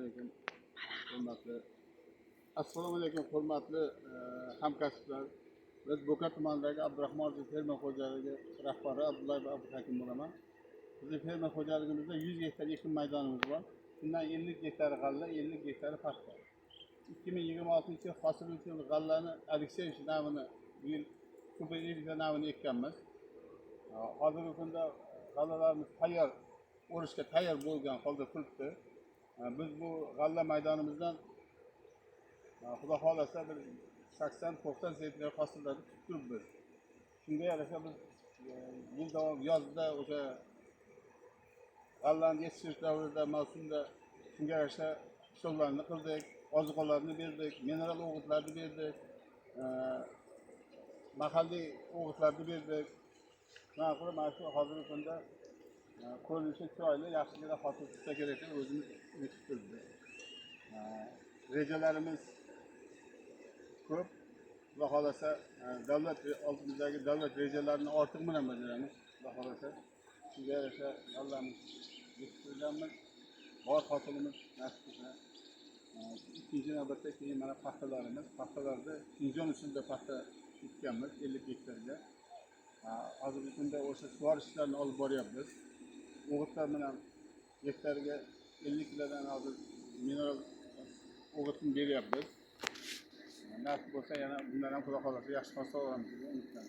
Alaykum, hurmatli, assalomu alaykum, hurmatli hamkasblar. Biz Bo'ka tumanidagi Abdurahmonov fermer xo'jaligi rahbari Abdullayev Abduhakim bo'laman. Bizni fermer xo'jaligimizda 100 gektar ekin maydonimiz bor. Shundan 50 gektari g'alla, 50 gektari paxta. 2026 yil hosil uchun g'allani Alekseyevich navini, bu yil super elita navini ekkanmiz. Hozirgi kunda g'allalarimiz tayyor, o'rishga tayyor bo'lgan holda turibdi. Biz bu g'alla maydonimizdan, xudo xohlasa, bir 80-90 sentner hosillarni kutib turibmiz. Shunga yarasha biz yil davom yozda, o'sha g'allani yetishtirish davrida, mavsumda shunga yarasha ishlovlarni qildik, ozuqalarni berdik, mineral o'g'itlarni berdik, mahalliy o'g'itlarni berdik. Shunaqa qilib, mana shu hozirgi kunda ko'rinishi chiroyli, yaxshigina hosil chiqsa kerak deb o'zimiz umid qilib turibmiz. Rejalarimiz ko'p. Xudo xohlasa, davlat oldimizdagi davlat rejalarini ortiq bilan bajaramiz, xudo xohlasa. Shunga yarasha g'allamiz yetishtirganmiz, bor hosilimiz nasib qilsa. Ikkinchi navbatda keyin mana paxtalarimiz, paxtalarda Shinjon usulida paxta ekkanmiz 50 gektarga. Hozirgi kunda o'sha sug'orish ishlarini olib boryapmiz. O'g'itlar bilan gektariga 50 kilodan hozir mineral o'g'itni beryapmiz. Nasib bo'lsa, yana bundan ham, xudo xohlasa, yaxshi hosil olamiz degan umiddaman.